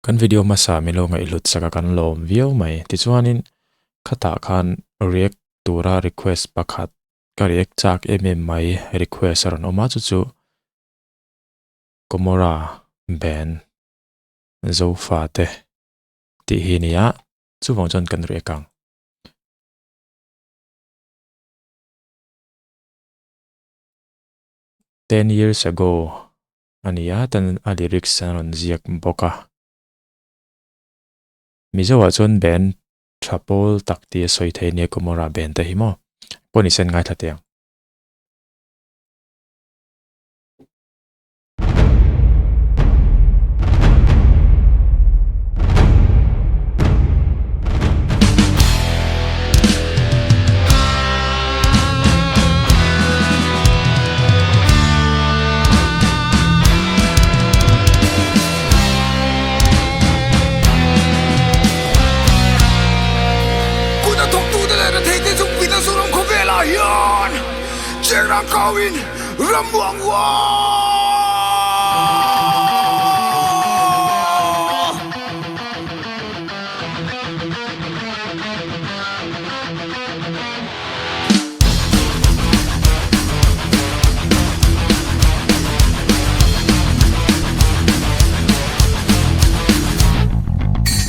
Kan video hmasa min lo ngaihhlut sak a kan lawm viau mai. Tichuanin khatah khan react tura request pakhat ka react chak em em mai request a rawn awm a chu chu Gomorra band Zofa te tih hi a ni a chuvang chuan kan react ang. Ten years ago a ni a tan a lyrics an rawn ziak bawk a. Mizo ah chuan band tha pawl tak tih a sawi thei nia Gomorrah band te hi maw. Pawh ni sen ngaithla teh ang. Kut a thawktute leh retheite chu pin a Zoram khawvelah hian chengrang kauin ram muang uah.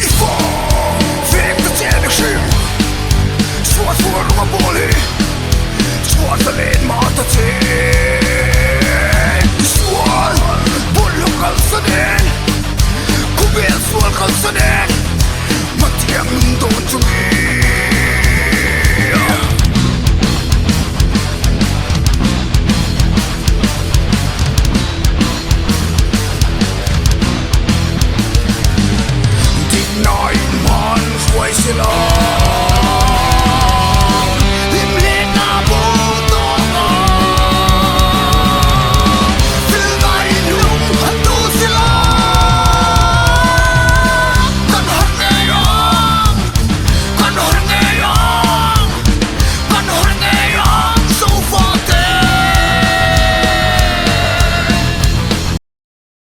I fa veng ta che mihring Chhuah chhuah rawng a bawl hi Chhuah ta len mah ta che I sual bawlhhlawh kalsan en Khawvel sual kalsan en Hmatiang lung dawn chungin. Diknain hman hruai sila Hlimhlehna bu tawk a Felnain lung han tu sila Kan har ngei ang Kan har ngei ang Kan har ngei ang Sofa te.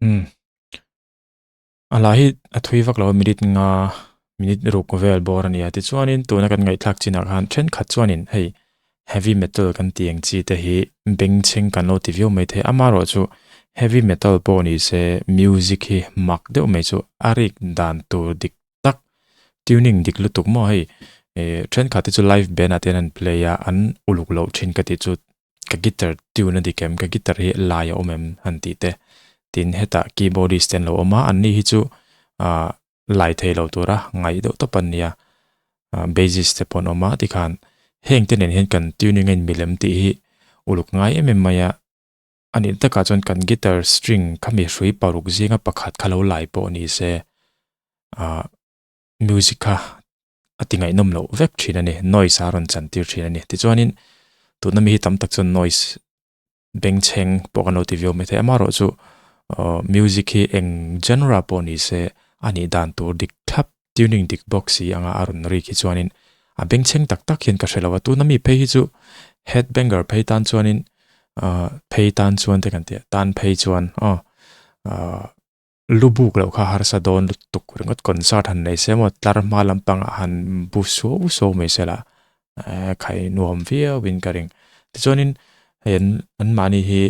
Umm a la hi a thui vak lo a minute nga minute ruk vel bawr a ni a tichuanin tuna kan ngaihthlak chinah khan thenkhat chuanin hei heavy metal kan tih ang chi te hi bengchheng kan lo ti viau mai thei amaherawh chu heavy metal pawh ni se music hi mak deuh mai chu a rik dan tur dik tak tuning dik lutuk maw hei eh thenkhat te chu live band ah te hian an play a an uluk loh thin ka tih chu ka guitar tune a dik em ka guitar hi lai a awm em han tih te tin hetah keyboardist te an lo awm a an ni hi chu ah lai thei lo tura ngaih deuh tawp an nia ah bassist te pawh an awm a tikhan heng te nen hian kan tuning a inmilem tih hi uluk ngai em em mai a. A nih takah chuan kan guitar string khami hrui paruk zinga pakhat kha lo lai pawh ni se ah music kha a ti ngaihnawm loh vek thin a ni noise a rawn chan tir thin a ni tichuanin tuna mi hi tam tak chuan noise bengchheng pawh kan lo ti viau maithei amaherawhchu aw music hi eng genre pawh ni se a nih dan tur dik thlap tuning dik bawk si anga a rawn rik hi chuanin a bengchheng tak tak hian ka hre lo a tuna mi phei hi chu head banger phei tan chuanin ahh phei tan chuan te kan tih a tan phei chuan aw ahh lu buk loh kha harsa dawn lutuk ringawt concert han nei se maw tlar hma lampangah han bu suau suau mai se la ehh khai nuam viau in ka ring tichuanin hei an anmahni hi.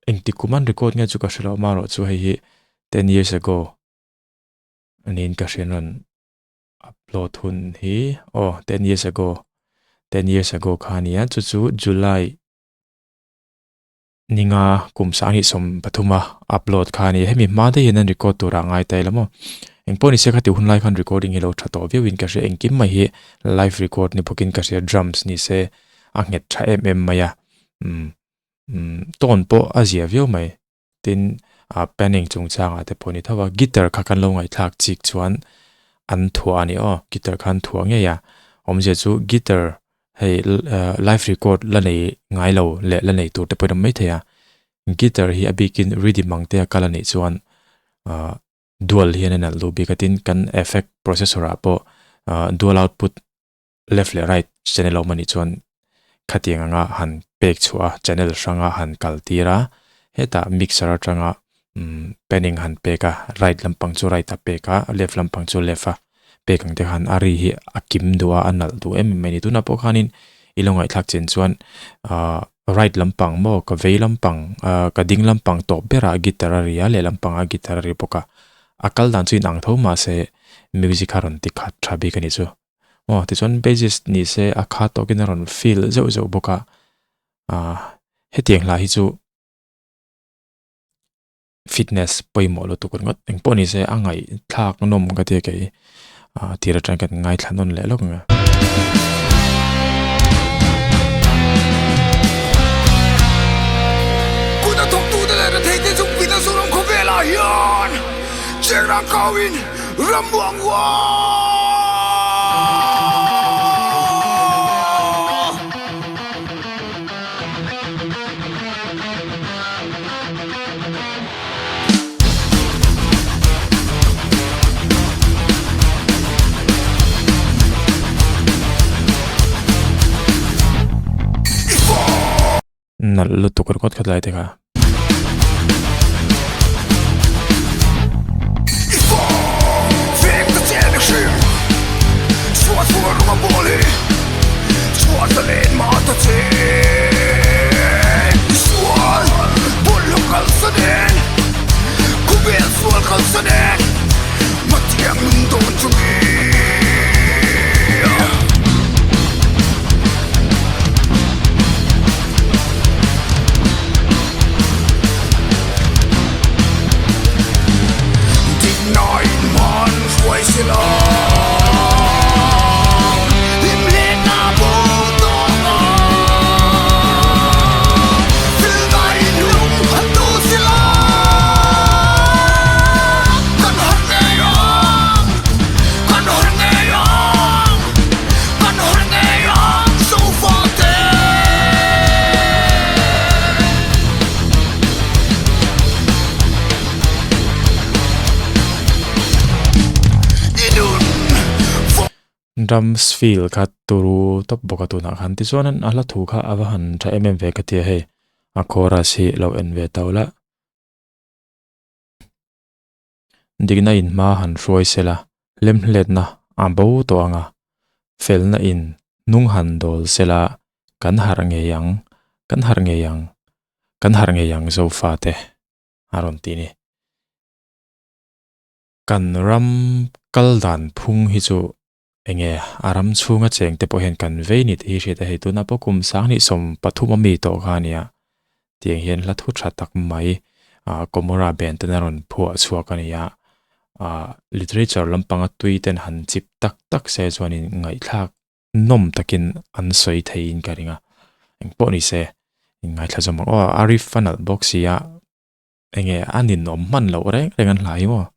Engtik kum an record nge chu ka hre lo amaherawh chu hei hi ten years ago aniin ka hriat rawn upload hun hi aw ten years ago ten years ago kha a nia chu chu July ninga kum sanghnih 13 a upload kha a ni hemi hma daih hian an record tur ah ngai ta ila maw engpawh ni se khati hun lai khan recording hi lo tha tawh viau in ka hria engkim mai hi live record ni bawkin ka hria drums ni se a nghet tha em em mai a umm. umm tone pawh a zia viau mai tin ah panning chungchangah te pawh a ni tho a guitar kha kan lo ngaihthlak chik chuan an thuah a ni aw guitar kha an thuah ngei a awmzia chu guitar hei live record la nei ngai lo leh la nei tur te pawh in awm maithei a guitar hi a bikin rhythm ang te a kal a nih chuan ah dual hian a nalh duh bik a tin kan effect processor ah pawh ah dual output left leh right channel a awm anih chuan khatiang anga han pek chhuah a channel hranga han kal tir a hetah mixer atanga. Umm panning han pek a, right lampang chu right a pek a, left lampang chu left a pek ang te khan a ri hi a kim duh a, a nalh duh em em mai a ni. Tunah pawh khanin i lo ngaihthlak chin chuan ahh right lampang maw ka vei lampang ahh ka ding lampang tawp berah guitar a ri a, leh lampangah guitar a ri bawk a, a kal dan chu inang tho mahse music a rawn ti khat tha bik a ni chu. Aw tichuan bassist ni se a khat tawkin a rawn feel zeuh zeuh bawk a, ahh hetiang hla hi chu. Fitness pawimawh lutuk ringawt eng pawh ni se a ngaihthlak nawm ka tia kei ah tir atang kan ngaithla nawn leh lawk ang e. Kut a thawktute leh retheite chu vin a Zoram khawvelah hian Chengrang kauin ram muang uah. Nalh lutuk ringawt khat lai te kha. Drums feel kha turu tawp bawk a tunah khan tichuan a hla thu kha a va han tha em em ve ka ti a hei a chorus hi lo en ve tawh la. Dikna in hma han hruai sela, lemhletna a bo tawh ang a, felna in hnung han dawl sela kan harh ngei ang, kan harh ngei ang, kan harh ngei ang Zofate a rawn ti ni. Kan ram kal dan phung hi chu enge a ram chhunga cheng te pawh hian kan vei ni tih hi hriat a hei tunah pawh kum sanghnih sawm pathum a mi tawh kha a nia tiang hian hla thu tha tak mai ah Gomorrah band ten a rawn phuah chhuak a ni a ah literature lampanga tui ten han chip tak tak se chuanin ngaihthlak nawm takin an sawi theiin ka ring a engpawh ni se ngaithla zawm ang aw a riff a nalh bawk si a enge a ninawm hman loh reng reng an hla hi maw.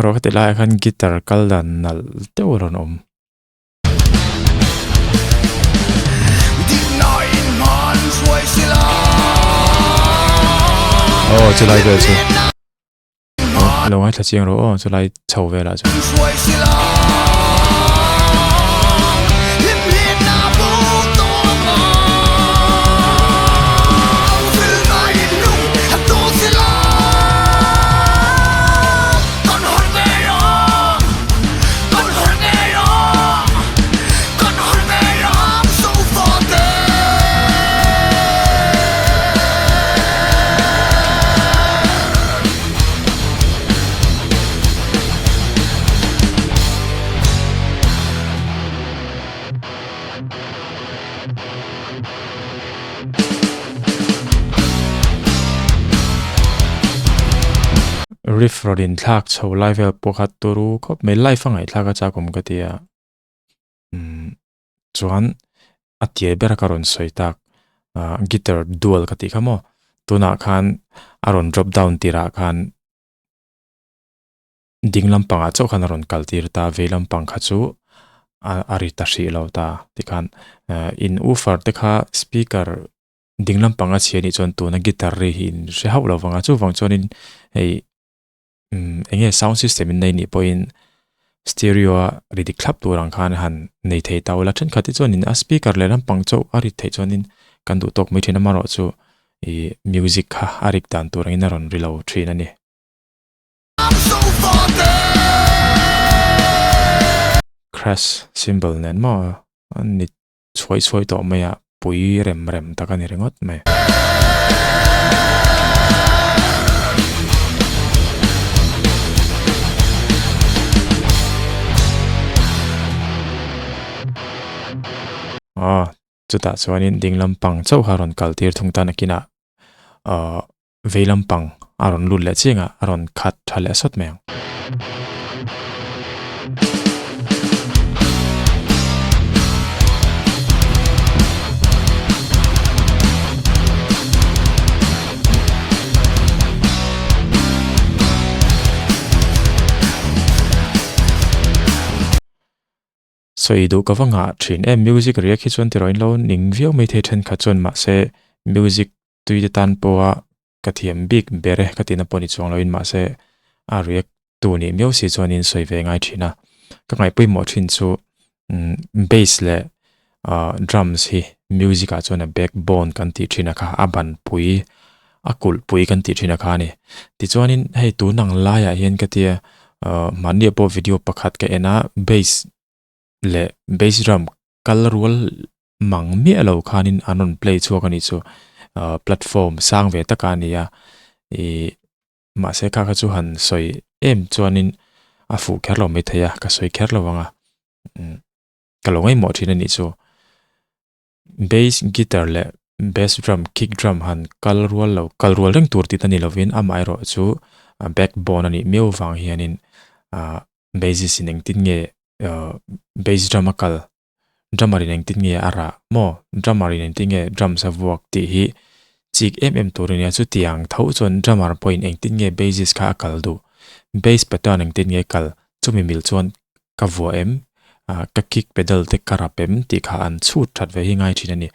Rawh heti laiah khan guitar kal dan nalh deuh a rawn awm. Aw chulai vel chu lo ngaithla chiang rawh aw chulai chho velah chuan. Riff rawn inthlak chho lai vel pawh kha turu khawp mai live a ngaihthlak a chak awm ka ti a umm chuan a tir ber a ka rawn sawi tak ah guitar dual ka tih kha maw tunah khan a rawn drop down tirah khan ding lampangah chauh khan a rawn kal tir ta vei lampang kha chu a a ri ta hrih lo ta tikhan eh in woofer te kha speaker ding lampang a chhia nih chuan tuna guitar ri hi in hre hauh lo vang a chuvang chuanin hei umm eng nge sound system in nei nih pawhin stereo a ri dik thlap tur ang khan han nei thei ta ula thenkhat hi chuanin a speaker leh lampang chauh a ri theih chuanin kan duh tawk mai thin a amaherawhchu ih music kha a rik dan tur angin a rawn ri lo thin a ni. Crash cymbal nen maw an ni chhuai chhuai tawh mai a, pui rem rem tak a ni ringawt mai. Aw chutah chuanin ding lampang chauh kha a rawn kal tir thung ta nakinah ahh vei lampang a rawn lut leh chiang a, a rawn khat tha leh sawt mai ang. Sawi duh ka va nghah thin em music react hi chuan tiraw in lo ning viau mai thei thenkhat chuan mahse music tui te tan pawha ka thiam bik ber e ka tihna pawh ni chuang loin mahse a react tu nih miau si chuanin sawi ve ngai thin a ka ngaih pawimawh thin chu umm bass leh ah drums hi music ah chuan a backbone kan tih thin a kha a ban pui a kulh pui kan tih thin a kha a ni tichuanin hei tun ang laiah hian ka tia ah mahni ah pawh video pakhat ka en a bass leh bass drum kal rual mang miah lo khanin an rawn play chhuak a nih chu ah platform sang ve taka a ni a ih mahse kha kha chu han sawi em chuanin a fuh kher lo maithei a ka sawi kher lo ang a umm ka lo ngaihmawh thin a nih chu bass guitar leh bass drum kick drum han kal rual lo kal rual reng tur tih ta ni lovin amaherawh chu backbone a nih miau vang hianin ah bassist in engtin nge ah bass drum a kal drummer in engtin nge a rah maw drummer in engtin nge drums a vuak tih hi chik em em tur a nia chutiang tho chuan drummer pawhin engtin nge bassist kha a kal duh bass pattern engtin nge kal chumi mil chuan ka vuah em ah ka kick pedal te ka rap em tih kha an chhut that ve hi ngai thin a ni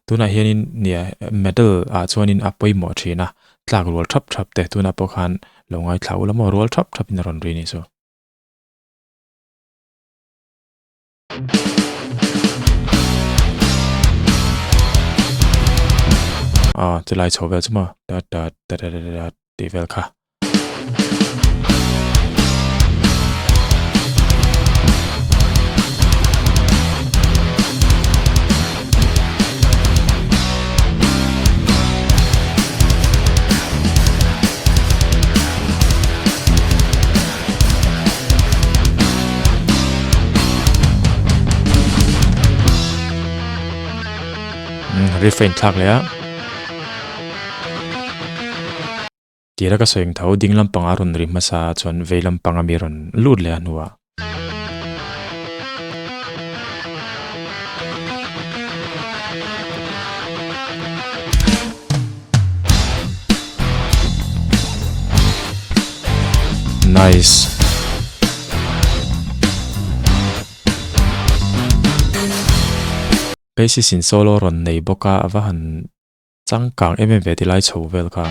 tunah hianin nia metal ah chuanin a pawimawh thin a tlak rual thap thap te tunah pawh khan lo ngaithla ula maw rual thap thap in a rawn ri a ni chu. Ah chulai chho vel chu maw dat dat dat dat dat tih vel kha. Riff a inthlak leh a tira ka sawi ang tho ding lampanga rawn ri hmasa chuan vei lampanga mi rawn lut leh a hnuah. Nice. Bassist in solo rawn nei bawk a, a va han changkang em em ve ti lai chho vel kha.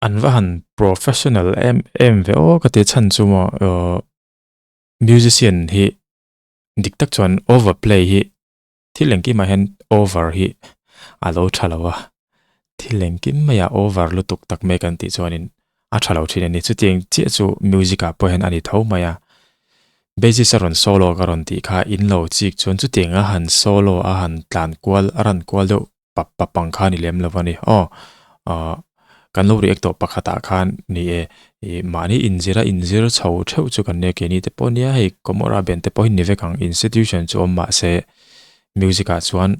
An va han professional em em ve aw ka ti chhan chu maw musician hi. Dik tak chuan overplay hi thil engkimah hian over hi a lo tha lo a, thil engkim maiah over lutuk tak mai kan tih chuanin a tha lo thin a ni. Chutiang chiah chu music ah pawh hian a ni tho mai a, bassist a rawn solo ka rawn tih kha in lo chik chuan chutiang a han solo a han tlan kual a ran kual deuh pap pap ang kha a ni lem lo a ni. Aw ah kan lo react tawh pakhatah khan ni e ih mahni inzir a inzir chho theuh chu kan nia keini te pawh nia hei Comora band te pawh hi ni vek ang institution chu awm mahse music ah chuan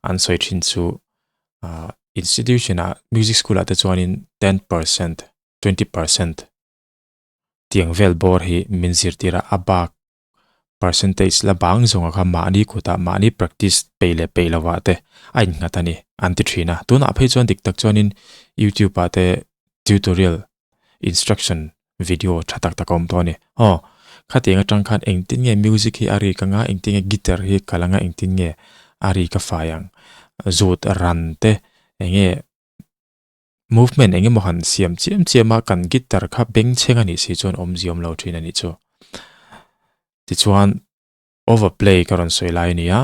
an sawi thin chu ah institution ah music school ah te chuanin 10% 20% tiang vel bawr hi min zirtir a a bak percentage la bang zawnga kha mahni kutah mahni practice peih leh peih lovah te a innghat a ni an ti thin a. Tunah phei chuan dik tak chuanin YouTube ah te tutorial instruction video tha tak tak a awm tawh a ni. Aw, khatiang atang khan engtin nge music hi a rik anga, engtin nge guitar hi kal anga, engtin nge a rik a fai ang, zut ran te enge Movement eng emaw han siam chiam chiam a, kan guitar kha bengchheng a nih si chuan awmzia awm lo thin a nih chu. Tichuan overplay ka rawn sawi lai a ni a,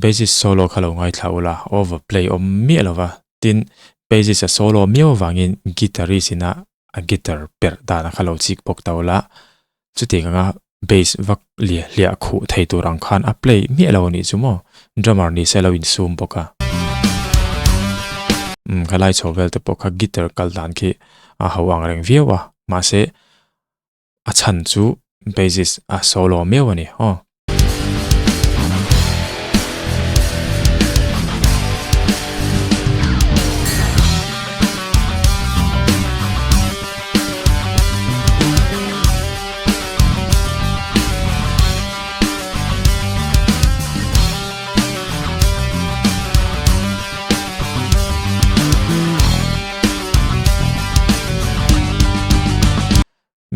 bassist solo kha lo ngaithla ula, overplay awm miah lo va, tin bassist a solo miau avangin guitarist ina a guitar perh dan a kha lo chik bawk ta ula, chutiang anga bass vak liah hliah khuh thei tur ang khan a play miah lo a nih chu maw, drummer ni se a lo insum bawk a. Umm kha lai chho vel te pawh kha guitar kal dan khi a ho ang reng viau a, mahse a chhan chu bassist a solo miau a ni aw.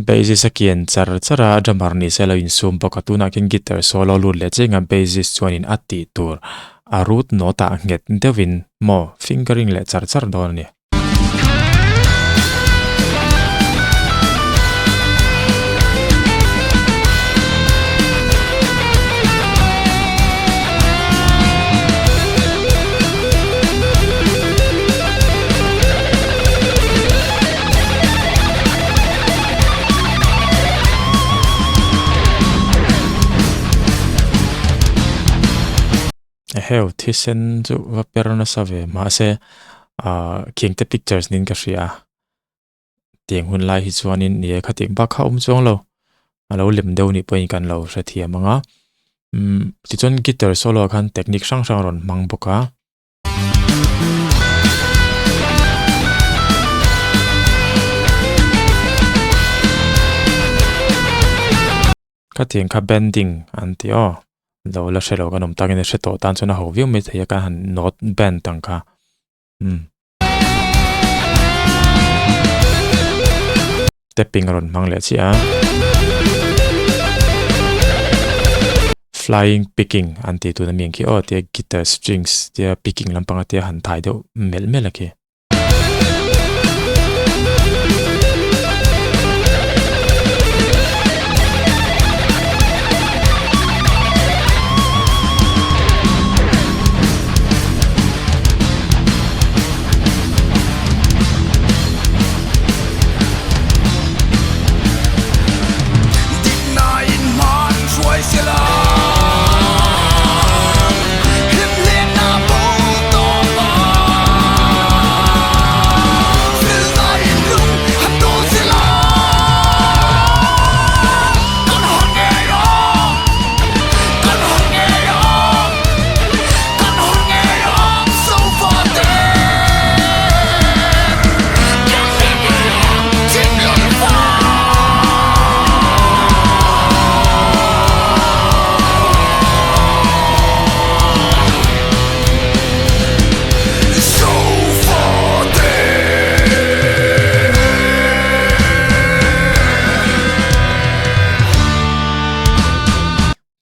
Bassist a kian char char a, drummer ni se a lo insum bawk a, tunah khian guitar solo lut leh chiang a, bassist chuanin a tih tur a root note ah nghet deuhin maw fingering leh char char dawn a ni. Eheu thisen chu va per nasa ve mahse ah khiangte pictures niin ka hria a tiang hun lai hi chuanin ni e khatiang bak kha a awm chuang lo a lo lem deuh nih pawhin kan lo hrethiam ang a umm tichuan guitar solo ah khan technique hrang hrang a rawn hmang bawk a. Khatiang kha bending an ti aw, lo la hre lo kan awm takin a hre tawh tan chuan a ho viau mai thei a kan han note bend ang kha umm. Tapping a rawn hmang leh chiah a. Flying picking an tih tuna mi ang khi aw tia guitar strings tia picking lampanga tia han thai deuh melh melh a khi.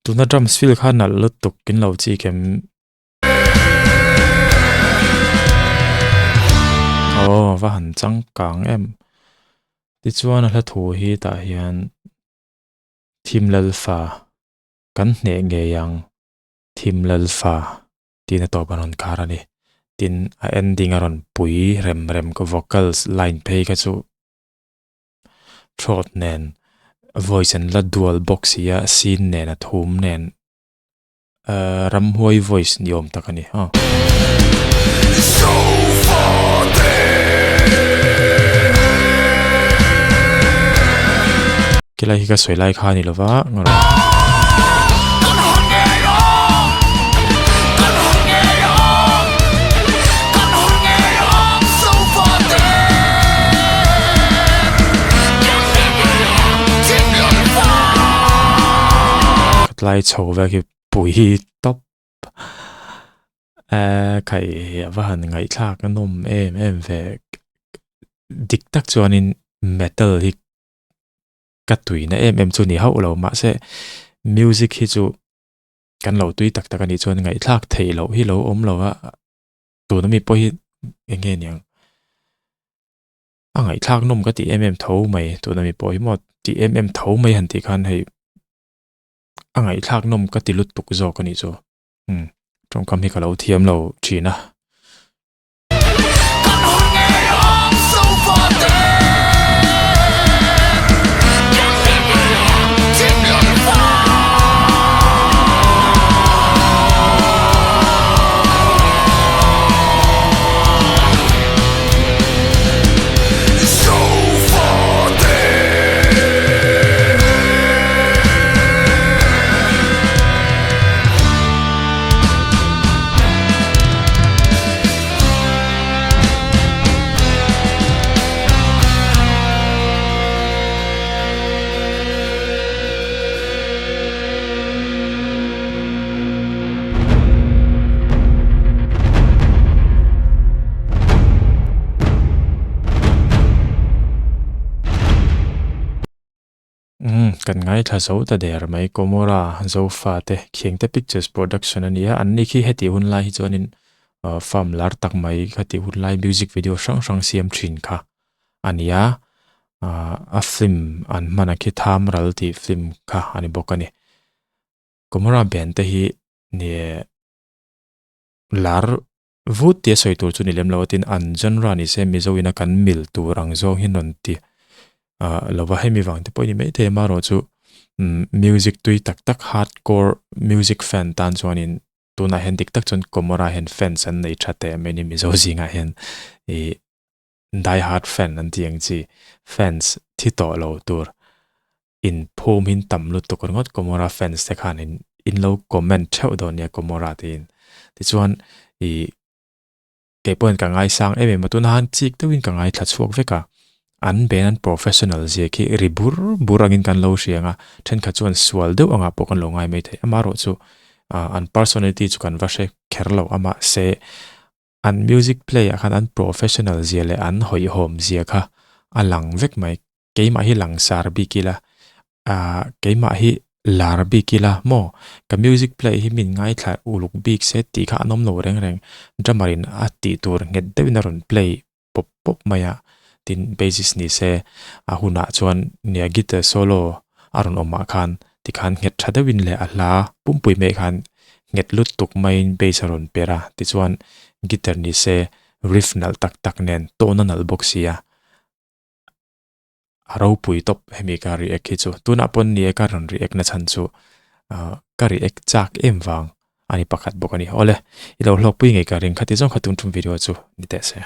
Tuna drums fill kha nalh lutuk in lo chik em. Aw va han changkang em. Tichuan a hla thu hi tah hian Thim Lalfa. Kan hneh ngei ang Thim Lalfa tiin a tawp a rawn khar a ni. Tin, a ending a rawn pui rem rem ka vocals line phei kha chu throat nen voice an la dual bawk si a, scene nen a thum nen ramhuai voice ni awm tak a ni. Khilai hi ka sawi lai kha a ni lo va Tlai chho vek hi pui hi tawp eh khai a va han ngaihthlak a nawm em em ve dik tak chuanin metal hi ka tuina em em chu ni hauh lo mahse music hi chu kan lo tui tak tak a nih chuan ngaihthlak theih loh hi lo awm lo a tuna mi pawh hi eng nge niang a ngaihthlak nawm ka tih em em tho mai tuna mi pawh hi maw tih em em tho mai han tih khan hei a ngaihthlak nawm ka ti lutuk zawk a nih chu umm tawngkam hi ka lo thiam lo thin a. Umm kan ngaithla zo ta der mai Komora Zofa te Khiangte Pictures production a ni a an ni khi heti hun lai hi chuanin ahh farm lar tak mai khati hun lai music video hrang hrang siam thin kha a ni a ahh a film an hman a khi Tham Ral tih film kha a ni bawk a ni Komora band te hi nih lar vut tia sawi tur chu ni lem lo a tin an genre ni se Mizo ina kan mil tur ang zawng hi rawn ti ah lo va hemi vang te pawh a ni maithei amaherawhchu music tui tak tak hardcore music fan tan chuanin tunah hian dik tak chuan Komora hian fans an nei tha teh mai a ni Mizo zingah hian ih die hard fan an tih ang chi fans thi tawh lo tur in phum hin tam lutuk ringawt Komora fans te khan in in lo comment theuh dawn nia Komora tiin tichuan ih kei pawhin ka ngaisang em em a tuna han chik deuhin ka ngaithla chhuak vek a an ben an professional zia khi ri bur bur angin kan lo hria ang a thenkhat chuan sual deuh angah pawh kan lo ngai mai thei amaherawhchu ah an personality chu kan va hre kher lo a mahse An music play ah khan an professional zia leh an hawihhawm zia kha a lang vek mai. Keimah hi langsar bik ila, ah keimah hi lar bik ila maw? Ka music play hi min ngaithla uluk bik se tih kha an awm lo reng reng. Drummer in a tih tur nghet deuhin a rawn play pawp pawp mai a, tin bassist ni se a hunah chuan nia guitar solo a rawn awm ah khan tikhan nghet tha deuhin leh a hla pumpui mai khan nghet lut tuk maiin bass a rawn per a, tichuan guitar ni se riff nalh tak tak nen tone a nalh bawk si a, a ropui tawp hemi ka react hi chu tunah pawn ni e ka rawn react na chhan chu ah ka react chak em vang a ni pakhat bawk a ni awle i lo hlawkpui ngei ka ring kha ti zawng kha tun tum video chu ni teh se.